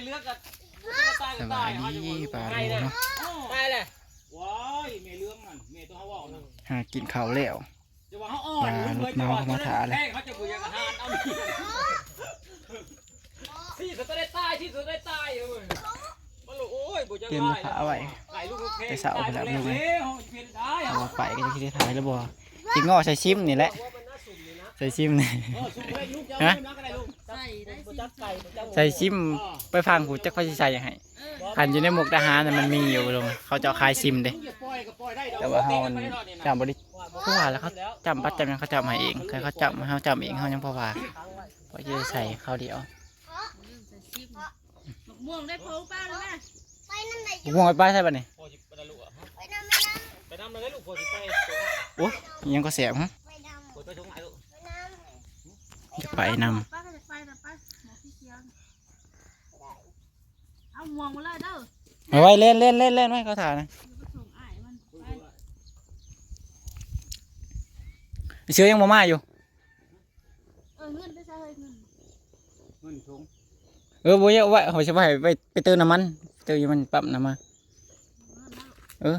ເລືອກກໍ ສະບາຍດີປ້າລຸງເນາະ ຕາຍແລ້ວ ວ້າຍ ແມ່ເລື່ອງນັ້ນ ແມ່ຕົວເຮົາເວົ້ານະ ຫາກິນເຂົ້າແລ້ວ ຈະວ່າເຮົາອ່ອນ ວ່າລົດເມົາເຂົາມາຖ້າແລ້ວ ເຂົາຈະບໍ່ຢາກອາຫານ ເອົາ ຊິສະໄດ້ຕາຍ ຊິສະໄດ້ຕາຍເອີຍ ມັນ ໂອ້ຍ ບໍ່ຈັກ ເປັນ ລາຍ ຜ້າໄວ້ ໄປລູກແພງ ແຕ່ເຊົ້າພຸ້ນແຫຼະລຸງເອີຍ ເຮົາເປັນໄດ້ ເອົາໄປກໍຊິໄດ້ຖ່າຍແລ້ວບໍ່ ຊິເງາະໃສ່ຊິມນີ້ແຫຼະ ໃສ່ຊິມນີ້ ເອີ ຊຸມເລີຍລູກ ຈະເອົາ ຮະ ນຳກໍໄດ້ລູກ ໃສ່ໄດ້ຊິມ ໃສ່ຊິມ ໄປຟັງຜູ້ຈັກເຂົາຊິໃສ່ໃຫ້ ຄັນຢູ່ໃນມຸກດາຫານນະມັນມີຢູ່ລຸງ ເຂົາເຈົ້າຂາຍຊິມເດ້ ແຕ່ວ່າເຮົາຈຳບໍ່ໄດ້ ຄືວ່າແລ້ວ ເຂົາຈຳບັດຈຳຫຍັງ ເຂົາຈຳໃຫ້ເອງ ຄັນເຂົາຈຳ ເຮົາຈຳເອງ ເຮົາຍັງພໍວ່າ ເຂົາຈະໃສ່ຄາວດຽວ ໃສ່ຊິມ ໝາກມ່ວງໄດ້ພໍເປົ່າແລ້ວແມ່ ໝາກມ່ວງໄປປາຍໃສບັດນີ້ ໄປນຳ ໄປນຳ ໄປນຳ ໄປນຳ ໄປນຳ ໄປນຳ ໂອ້ຍ ອີ່ຫຍັງກໍແຊບ ຫຶ ໄປນຳ ຢາກໄປນຳ ໄປນຳ ໄປນຳ ໄປນຳ ເອົາໝ່ວງມາເລີຍເດີ ໄວໆ ແລ່ນໆໆໆ ໄວ ເຂົາຖ້ານະ ໄປສົ່ງອ້າຍມັນ ໄປ ເສືອຍັງບໍ່ມາຢູ່ ເອີ ເງິນໄປໃສເຮີ້ຍ ເງິນ ເງິນຖົງ ເອີ ບໍ່ເຍາະ ໄວ້ ເຮົາຊິໄວ້ ໄວ້ໄປເຕີມນ້ຳມັນ ເຕີມຢູ່ມັນປ້ຳນ້ຳມັນ ເອີ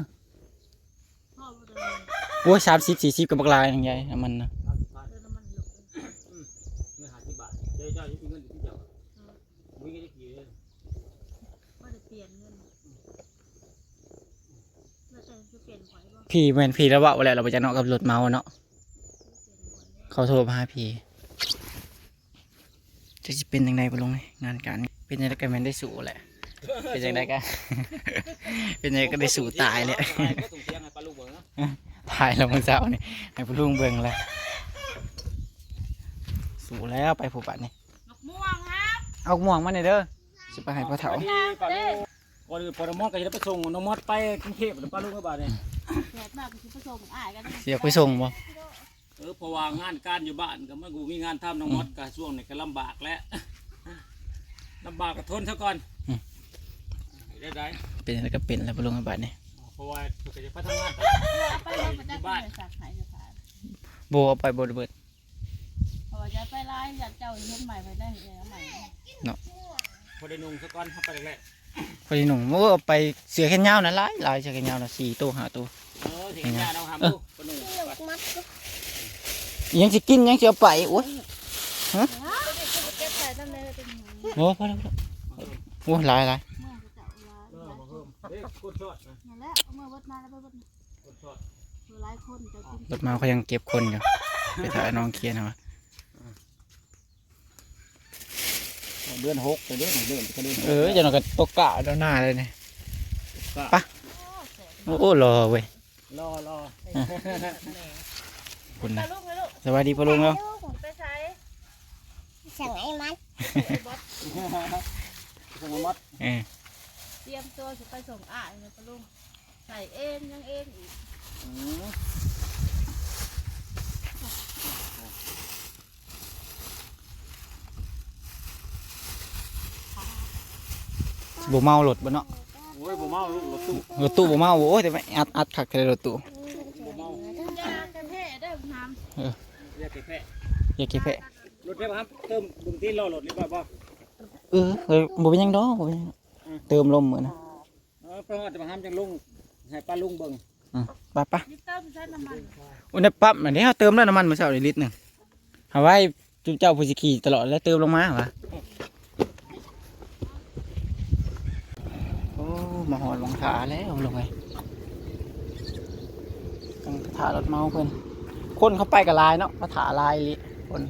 ໂອ້ຍ ສາມສິບ ສີ່ສິບ ກໍບັກຫຼາຍໜຶ່ງໃຫຍ່ ນ້ຳມັນນະ ເຕີມນ້ຳມັນ ອືມ ເງິນຫ້າສິບບາດ ເຈົ້າ ເຈົ້າມີເງິນຢູ່ທີ່ເຈົ້າ ບໍ່ມີເງິນຈັກກີບເລີຍ ບໍ່ໄດ້ປ່ຽນເງິນ ແລ້ວແຕ່ຊິປ່ຽນຂ້ອຍບໍ່ ພີ່ແມ່ນ ພີ່ລາວເວົ້າແລ້ວ ລາວບໍ່ຈັກເນາະ ກັບລົດເມົາເນາະ ເຂົາໂທມາຫາພີ່ ຈັກຊິເປັນຈັ່ງໃດບໍ່ລຸງເອີຍ ງານການເປັນຈັ່ງໃດກໍແມ່ນໄດ້ສູ້ແຫຼະ ເປັນຈັ່ງໃດກໍ ເປັນຈັ່ງໃດກໍໄດ້ສູ້ຕາຍແຫຼະ ຖ່າຍແລ້ວມື້ເຊົ້ານີ້ ໃຫ້ພໍ່ລຸງເບິ່ງແລ້ວ ສູ້ແລ້ວ ໄປຜູ້ບາດນີ້ ໝາກມ່ວງ ເອົາໝາກມ່ວງມາແດ່ເດີ ຊິໄປໃຫ້ພໍ່ເຖົ້າ ກ່ອນອື່ນພໍ່ນ້ອງມອດກໍຈະໄດ້ໄປສົ່ງນ້ອງມອດໄປກຸງເທບແລ້ວ ປ້າລຸງເອີຍ ບາດນີ້ ແດດມາກກໍຊິໄປສົ່ງອ້າຍກັນ ຊິຢາກໄປສົ່ງບໍ່? ເອີ ເພາະວ່າງານການຢູ່ບ້ານກໍມັນກໍບໍ່ມີງານທຳ ນ້ອງມອດກໍຊ່ວງນີ້ກໍລຳບາກແຫຼະ ລຳບາກກໍທົນຊະກ່ອນ ອືມ ເຮັດໄດ້ ເປັນແລ້ວກໍເປັນແລ້ວ ພໍ່ລຸງເອີຍ ບາດນີ້ ເພາະວ່າເພິ່ນກໍຈະໄປທຳງານ ເອົາໄປແລ້ວບໍ່ຈັກ ຢູ່ບ້ານ ເພິ່ນຈະໄດ້ຊັກໃຫ້ ບໍ່ ເອົາໄປບໍ່ໄດ້ເບິດ ເພາະວ່າຢ່າໄປຫຼາຍ ຢ້ານເຈົ້າເຫັນໃໝ່ໄປໄດ້ເອົາໃໝ່ເນາະ ພໍໄດ້ນຸ່ງຊະກ່ອນ ເຮົາໄປແລກໆ ພໍໄດ້ນຸ່ງ ໂອ້ ເອົາໄປເສື້ອແຂນຍາວນະ ຫຼາຍ ຫຼາຍ ເສື້ອແຂນຍາວນະ ສີ່ໂຕ ຫ້າໂຕ ເອີ ເສື້ອແຂນຍາວເນາະ ຫ້າໂຕ ຍັງຊິກິນ ຍັງຊິເອົາໄປ ໂອ້ຍ ຮະ ເກັບໃສ່ນຳເລີຍ ໂອ້ ພໍແລ້ວ ພໍແລ້ວ ໂອ້ ຫຼາຍ ຫຼາຍ ເອີ ມາເພີ່ມ ເດ້ ກົດຊອດນະ ນັ້ນແຫຼະ ເອົາມາເບິດ ມາແລ້ວ ເບິດ ເບິດ ເອີ ຫຼາຍຄົນ ເຈົ້າກິນ ລົດມາເຂົາຍັງເກັບຄົນຢູ່ ໄປຖ້ານ້ອງຄຽນເຮົາ ເດືອນຫົກ ເດີ ເດືອນ ກໍເດືອນ ເອີ ຈັກໜ່ອຍກໍຕົກກະດອນໜ້າເລີຍນີ້ ປະ ໂອ້ ຫຼໍ່ເວີຍ ຫຼໍ່ ຫຼໍ່ ພຸ້ນນະ ສະບາຍດີພໍ່ລຸງເນາະ ໄປໃສ? ສົ່ງໄອ້ມັດ ສົ່ງໄອ້ມັດ ເອີ ຕຽມຕົວຊິໄປສົ່ງອ້າຍນະພໍ່ລຸງ ໃສ່ເອງຍັງເອງອີກ ອືມ ບໍ່ເມົາລົດບໍ່ເນາະ? ໂອ້ຍ ບໍ່ເມົາ ລົດຕູ້ ລົດຕູ້ບໍ່ເມົາ ໂອ້ຍ ແຕ່ວ່າອັດ ອັດຄັກແທ້ລົດຕູ້ ບໍ່ເມົາ ຢ່າແຕ່ແພ້ເດີ ນ້ຳ ເອີ ຢ່າແຕ່ແພ້ ຢ່າແຕ່ແພ້ ລົດແທ້ບໍ່ ເຕີມເບິ່ງຕີນລໍ້ລົດນີ້ບໍ່ ບໍ່ ເອີ ເອີ ບໍ່ເປັນຫຍັງດອກ ບໍ່ເປັນຫຍັງ ອືມ ເຕີມລົມມື້ນະ ເອີ ໄປຮອດແຕ່ບໍ່ ຫ້າມຈັ່ງລົງໃຫ້ປ້າລຸງເບິ່ງ ອືມ ໄປ ໄປ ນີ້ເຕີມໃສ່ນ້ຳມັນ ໂອ້ຍ ໃນປ້ຳອັນນີ້ເຮົາເຕີມແລ້ວນ້ຳມັນມື້ເຊົ້ານີ້ລິດໜຶ່ງ ເອົາໄວ້ຈຸເຈົ້າຜູ້ຊິຂີ່ຕະຫຼອດແລ້ວເຕີມລົງມາຫວາ ໂອ້ ມາຮອດໝ່ອງຖ້າແລ້ວລຸງເອີຍ ຕ້ອງຖ້າລົດເມົາເພິ່ນ ຄົນເຂົາໄປກໍຫຼາຍເນາະ ມາຖ້າຫຼາຍອີ່ຫຼີ ຄົນ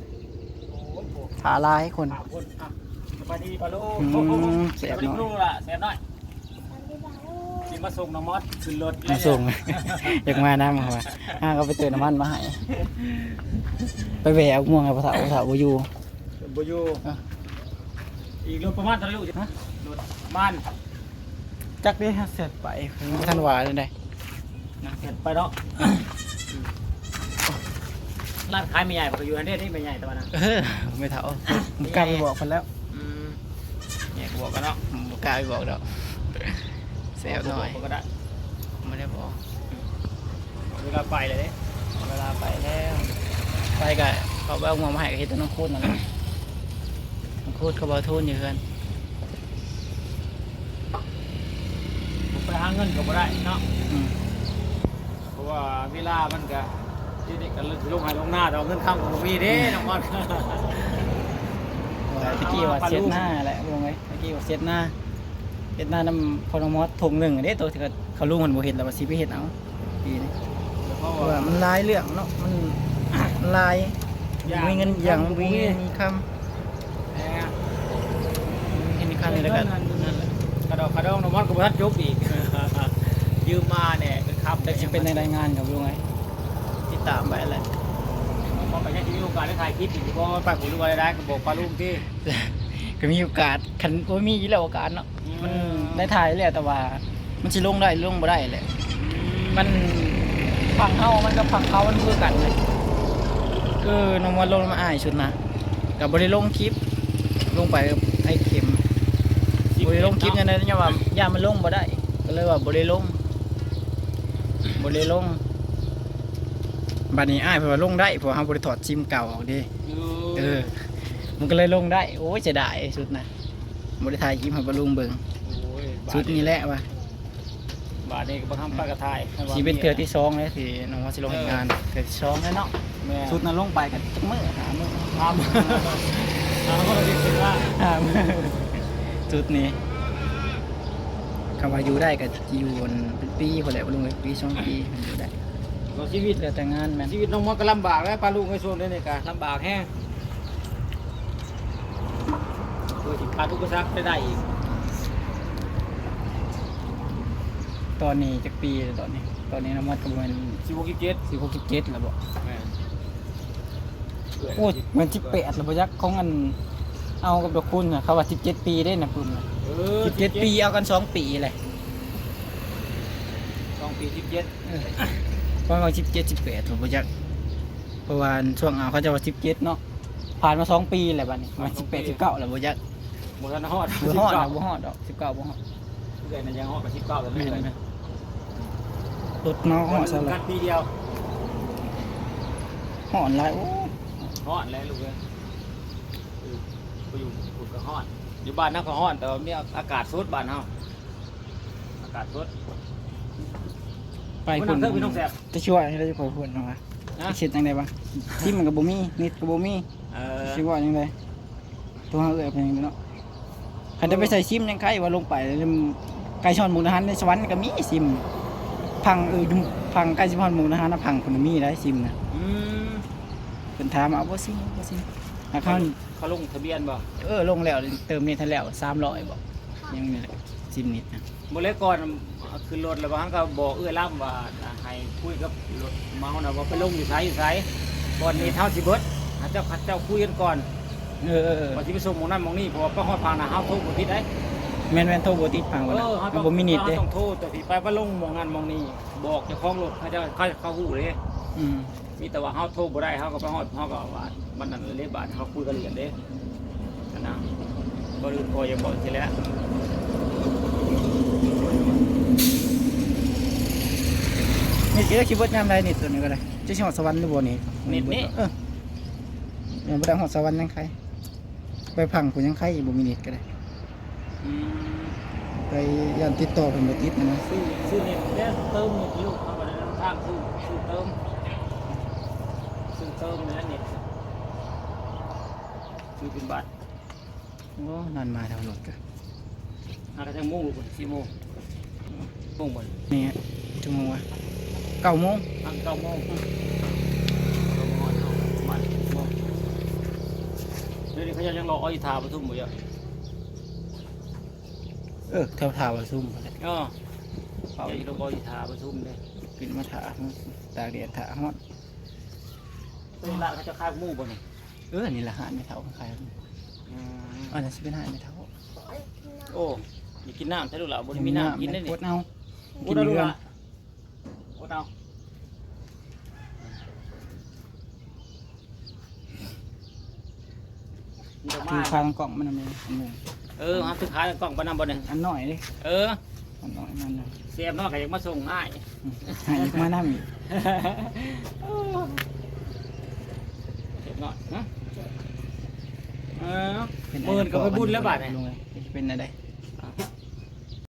ຖ້າຫຼາຍຄົນ ຖ້າຄົນ ອ່ະ ສະບາຍດີປ້າລຸງ ອືມ ແຊບເນາະ ແຊບໜ້ອຍ ຊິມາສົ່ງນ້ອງມອດຂຶ້ນລົດ ມາສົ່ງ ຢາກມານຳວ່າ ຫາກໍໄປເຕີມນ້ຳມັນມາໃຫ້ ໄປແວ່ເອົາໝ່ວງໃຫ້ພໍ່ເຖົ້າ ພໍ່ເຖົ້າບໍ່ຢູ່ ບໍ່ຢູ່ ເອີ ອີກລົດປະມານເທົ່າໃດລູກ? ຮະ? ລົດປະມານ ຈັກເດ້ ເຮົາເສັດໄປ ຍັງບໍ່ທັນວ່າເລີຍໃດ ນະ ເສັດໄປເນາະ ຮ້ານຂາຍແມ່ໃຫຍ່ເພິ່ນກໍຢູ່ຫັ້ນເດ້ ແມ່ໃຫຍ່ແຕ່ວ່ານະ ເອີ ແມ່ເຖົ້າ ບໍ່ກ້າໄປບອກເພິ່ນແລ້ວ ອືມ ແມ່ກໍບອກກັນເນາະ ບໍ່ກ້າໄປບອກດອກ ແຊວໜ້ອຍ ບໍ່ບອກກໍໄດ້ ບໍ່ໄດ້ບອກ ເວລາໄປແລ້ວເດ້ ເວລາໄປແລ້ວ ໄປກະເຂົາເອົາງວມາໃຫ້ ກະເຮັດແຕ່ນ້ອງໂຄດນັ້ນແຫຼະ ນ້ອງໂຄດກັບບ່າວທູນຢູ່ເຮືອນ ຫາເງິນກໍບໍ່ໄດ້ເນາະ ອືມ ເພາະວ່າເວລາມັນກະ ເດ ເດ ກະລົງໄຮ່ລົງນາ ແຕ່ວ່າເງິນຄຳກໍບໍ່ມີເດ້ ອືມ ນ້ອງມອດ ແຕ່ກີ້ວ່າເຊັດນາແຫຼະ ເບິ່ງເອີຍ ແຕ່ກີ້ວ່າເຊັດນາ ເຮັດນານຳພໍ່ນ້ອງມອດທົ່ງໜຶ່ງເດ້ ໂຕທີ່ເຂົາ ເຂົາລຸງເພິ່ນບໍ່ເຮັດ ແລ້ວວ່າຊິໄປເຮັດເອົາປີນີ້ ເພາະວ່າມັນຫຼາຍເລື່ອງເນາະ ມັນຫຼາຍ ມີເງິນຢ່າງບໍ່ມີ ມີຄຳ ແມ່ນ ເຫັນຄັນນີ້ແລ້ວກໍ ເງິນອັນນັ້ນແຫຼະ ຄ່າດອກຄ່າດອງນ້ອງມອດກໍບໍ່ທັນຈົບອີກ ຢືມມາແດ່ເປັນຄຳ ຈັກຊິເປັນໃນລາຍງານກັບລຸງເອີຍ ຕິດຕາມໄປແຫຼະ ເພາະກໍຍັງຊິມີໂອກາດໄດ້ຖ່າຍຄລິບອີກຢູ່ບໍ່ ປາກຫູຫຼືວ່າໄດ້ກໍບອກປາລຸງຕິ ກໍມີໂອກາດ ຄັນ ໂອ້ຍ ມີຢູ່ແລ້ວໂອກາດເນາະ ອືມ ມັນໄດ້ຖ່າຍແລ້ວ ແຕ່ວ່າມັນຊິລົງໄດ້ລົງບໍ່ໄດ້ແຫຼະ ອືມ ມັນ ຝັ່ງເຮົາມັນກັບຝັ່ງເຂົາມັນບໍ່ຄືກັນເລີຍ ຄືນ້ອງມອດລົງມາອ້າຍສຸດນະ ກໍບໍ່ໄດ້ລົງຄລິບ ລົງໄປໄອ້ເຂັມ ບໍ່ໄດ້ລົງຄລິບຫຍັງໃດ ຍ້ອນວ່າຢ້ານມັນລົງບໍ່ໄດ້ ກໍເລີຍວ່າບໍ່ໄດ້ລົງ ບໍ່ໄດ້ລົງ ບັດນີ້ອ້າຍເພິ່ນວ່າລົງໄດ້ ເພາະວ່າເຮົາບໍ່ໄດ້ຖອດຊິມເກົ່າອອກເດ້ ເອີ ເອີ ມັນກໍເລີຍລົງໄດ້ ໂອ້ຍ ເສຍດາຍສຸດນະ ບໍ່ໄດ້ຖ່າຍຄລິບໃຫ້ປາລຸງເບິ່ງ ໂອ້ຍ ສຸດນີ້ແຫຼະວ່າ ບາດນີ້ກໍບໍ່ທຳປາກະຖ່າຍ ຊິເປັນເທື່ອທີສອງແລ້ວທີ່ນ້ອງວ່າຊິລົງເຮັດງານ ເອີ ເທື່ອທີສອງແລ້ວເນາະ ແມ່ນ ສຸດນັ້ນລົງໄປກໍຈັກມື້ ຫ້າມື້ ຫ້າມື້ ຫ້າມື້ ຫ້າມື້ ສຸດນີ້ ຄັນວ່າຢູ່ໄດ້ກໍຢູ່ເປັນປີພຸ້ນແຫຼະ ປາລຸງເອີຍ ປີສອງປີ ຢູ່ໄດ້ ກໍຊີວິດ ແລ້ວແຕ່ງານແມ່ນ ຊີວິດນ້ອງມອດກໍລຳບາກແລ້ວ ປາລຸງເອີຍ ຊ່ວງນີ້ກໍລຳບາກແຮງ ໂດຍທີ່ຜ່ານອຸປະສັກໄປໄດ້ອີກ ຕອນນີ້ຈັກປີແລ້ວຕອນນີ້? ຕອນນີ້ນ້ອງມອດກໍປະມານສິບຫົກ ສິບເຈັດ ສິບຫົກ ສິບເຈັດແລ້ວບໍ? ແມ່ນ ໂອ້ຍ ແມ່ນສິບແປດແລ້ວບໍ່ຈັກ ຂອງອັນ ເອົາກັບດອກຄຸນນະ ເຂົາວ່າສິບເຈັດປີເດ້ນະປຶ້ມນະ ເອີ ສິບເຈັດປີ ເອົາກັນສອງປີແຫຼະ ສອງປີ ສິບເຈັດ ເອີ ປະມານສິບເຈັດ ສິບແປດແລ້ວບໍ່ຈັກ ເພາະວ່າຊ່ວງເອົາເຂົາເຈົ້າວ່າສິບເຈັດເນາະ ຜ່ານມາສອງປີແລ້ວບັດນີ້ ປະມານສິບແປດ ສິບເກົ້າແລ້ວບໍ່ຈັກ ບໍ່ທັນຮອດ ບໍ່ຮອດ ສິບເກົ້າ ບໍ່ຮອດດອກ ສິບເກົ້າບໍ່ຮອດ ເອື້ອຍນັ້ນຍັງຮອດກວ່າສິບເກົ້າແລ້ວ ແມ່ນ ເອື້ອຍ ແມ່ນ ລົດເນາະ ຮອດຊະ ກັນປີດຽວ ຮ້ອນຫຼາຍ ໂອ້ຍ ຮ້ອນແຫຼະລູກເອີຍ ເອີ ໄປຢູ່ພຸ້ນກໍຮ້ອນ ຢູ່ບ້ານເຮົາກໍຮ້ອນ ແຕ່ວ່າມີອາກາດສົດບ້ານເຮົາ ອາກາດສົດ ໄປພຸ້ນ ແຕ່ຊິວ່າຈັ່ງໃດ ຂ້ອຍພຸ້ນວ່າ ຊິເຮັດຈັ່ງໃດວະ ຊິມມັນກໍບໍ່ມີ ເນັດກໍບໍ່ມີ ເອີ ຊິເວົ້າຈັ່ງໃດ ໂທຫາເອື້ອຍເພິ່ນເນາະ ຄັນໄດ້ໄປໃສ່ຊິມຍັງໄຄວ່າລົງໄປ ໄກຊອນມຸກດາຫານ ໃນສະຫວັນກໍມີຊິມ ພັງ ເອີ ຢູ່ພັງໃກ້ຊິຮອດມຸກດາຫານນະ ພັງພຸ້ນມີໄດ໋ຊິມນະ ອືມ ເພິ່ນຖາມເອົາບໍ່ຊິມ ບໍ່ຊິມ ຫາເຂົາ ເຂົາລົງທະບຽນບໍ່? ເອີ ລົງແລ້ວ ເຕີມເນັດໃຫ້ແລ້ວ ສາມຮ້ອຍບໍ ຍັງນີ້ແຫຼະ ຊິມເນັດນະ ມື້ແລກກ່ອນຂຶ້ນລົດແລ້ວ ວ່າເຮົາກໍບອກເອື້ອຍລຳວ່າ ໃຫ້ຄຸຍກັບລົດເມົານະ ວ່າໄປລົງຢູ່ໃສ ຢູ່ໃສ ກ່ອນເນັດເຮົາຊິເບິດ ໃຫ້ເຈົ້າ ເຈົ້າຄຸຍກັນກ່ອນ ເອີ ວ່າຊິໄປສົ່ງໝ່ອງນັ້ນໝ່ອງນີ້ ເພາະວ່າໄປຮອດພັງນະ ເຮົາໂທບໍ່ຕິດເດ້ ແມ່ນໆ ໂທບໍ່ຕິດພັງນະ ເອີ ເຮົາຕ້ອງ ບໍ່ມີເນັດເດ້ ເຮົາຕ້ອງໂທ ແຕ່ຊິໄປ ໄປລົງໝ່ອງນັ້ນໝ່ອງນີ້ ບອກເຈົ້າຂອງລົດ ເຂົາເຈົ້າ ເຂົາ ເຂົາຮູ້ເດ້ ອືມ ມີແຕ່ວ່າເຮົາໂທບໍ່ໄດ້ ເຮົາກໍໄປຮອດ ເຮົາກໍວ່າ ມັນນັ້ນເດ້ ບາດເຮົາຄຸຍກັນລະອຽດເດ້ ອັນນະ ບໍ່ອື່ນ ຂ້ອຍຢາກບອກຊີ້ແຫຼະ ນີ້ກໍຊິເບິດຍາມໃດນີ້ ໂຕນີ້ກໍໄດ້ ຈະຊິຮອດສະຫວັນຫຼືບໍ່ນີ້ ເນັດນີ້ ເອີ ຍັງບໍ່ໄດ້ຮອດສະຫວັນ ຍັງໄຄ ໄປພັງພຸ້ນຍັງໄຄ ບໍ່ມີເນັດກໍໄດ້ ອືມ ໄປຢ້ານຕິດຕໍ່ເພິ່ນບໍ່ຕິດນະ ຊື້ ຊື້ເນັດແລ້ວເຕີມເນັດຢູ່ ເຮົາກໍໄດ້ນຳທາງຊື້ ຊື້ເຕີມ ຊື້ເຕີມແລ້ວເນັດ ຊື້ເປັນບາດ ໂອ້ ນານມາແລ້ວລົດກະ ຫາກະຈັກໂມງລູກ ສີ່ໂມງ ໂມງບໍ່ ນີ້ ຈັກໂມງວະ ເກົ້າໂມງ ອ່າ ເກົ້າໂມງ ເກົ້າໂມງ ປະມານສິບໂມງ ດຽວນີ້ເຂົາເຈົ້າຍັງລໍເອົາອີ່ທ່າປະຊຸມບໍ່ເຈົ້າ? ເອີ ແຖວທ່າປະຊຸມພຸ້ນແຫຼະ ເອີ ເຂົາເຈົ້າຍັງລໍເອົາອີ່ທ່າປະຊຸມເດ້ ຂຶ້ນມາຖ້າ ຕາກແດດຖ້າຮ້ອນ ຕົວນີ້ລະເຂົາເຈົ້າຂາຍໝູ່ບໍ່ນີ້? ເອີ ນີ້ລະຮ້ານແມ່ເຖົ້າຂາຍ ອືມ ອັນນັ້ນຊິເປັນຮ້ານແມ່ເຖົ້າ ໂອ້ ຢາກກິນນ້ຳແທ້ລູກຫຼາ ບໍ່ໄດ້ມີນ້ຳກິນເດ້ນີ້ ກວດເອົາ ກວດເອົາລູກຫຼາ ກວດເອົາ ຖືຄາກລ້ອງມັນນຳ ອັນໜຶ່ງ ເອີ ເຮົາຖືຄາກລ້ອງໄປນຳບໍ່ນີ້ ອັນນ້ອຍເດ້ ເອີ ອັນນ້ອຍມັນນະ ແຊບເນາະ ກໍຢາກມາສົ່ງອ້າຍ ອືມ ໃຫ້ມານຳອີກ ເປັນເນາະ ເອີ ມື້ອື່ນກໍໄປບຸນແລ້ວບາດນີ້ ເປັນແນວໃດ?